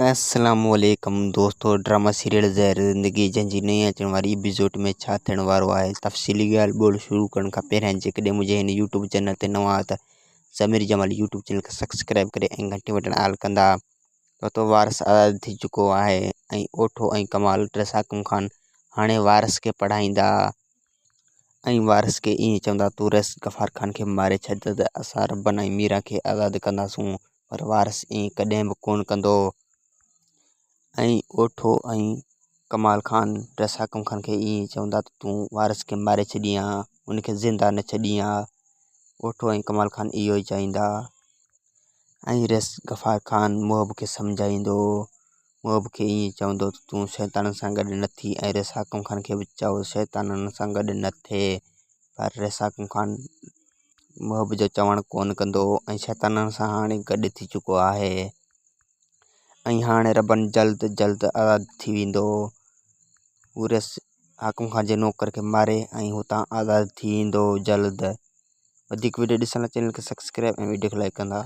السلام عليڪم دوستو ڊراما سيريل زهر زندگي جنهن جي نئين اچڻ واري ايپيسوڊ ۾ ڇا ٿيڻ وارو آهي تفصيلي ڳالهه ٻولهه شروع ڪرڻ کان پهريان جيڪڏهن منهنجي هن يوٽيوب چينل تي نوان آهيو ته ضمير جمالي يوٽيوب چينل کي سبسڪرائب ڪري ۽ گهنٽي بٽڻ آل ڪندا تو وارث آزاد ٿي چڪو آهي ۽ اوٺو ۽ ڪمال ڊريس حاڪم خان هاڻي وارث کي پڙهائيندا ۽ وارث کي ائين چوندا تون رئيس غفار خان کي ماري ڇڏ ته اسان ربن ۽ ميران کي آزاد ڪنداسون پر وارث ائين ڪڏهن به ڪونه ڪندو ۽ اوٺو ۽ ڪمال خان رئيس حاڪم خان کي ائين چوندا ته تون وارث کي ماري ڇڏين ها ان کي زنده نه ڇڏين ها اوٺو ۽ ڪمال خان اهو ئي چاهيندا ۽ رئيس غفار خان محب کي سمجهائيندو محب کي ائين چوندو ته تون شيطانن سان گڏ نه ٿي ۽ رئيس حاڪم خان کي به چئو شيطانن سان گڏ نه ٿئي پر رئيس حاڪم خان محب جو چوڻ ڪونه ڪندو ۽ شيطانن سان هاڻي گڏ ٿي چڪو آهي ۽ هاڻي ربن جلد جلد آزاد ٿي ويندو. هو رئيس حاڪم خان جي نوڪر کي ماري ۽ هتان آزاد ٿي ايندو جلد. وڌيڪ وڊيو ڏسڻ لاء چينل کي سبسڪرائب ۽ وڊيو کي لائڪ ڪندا.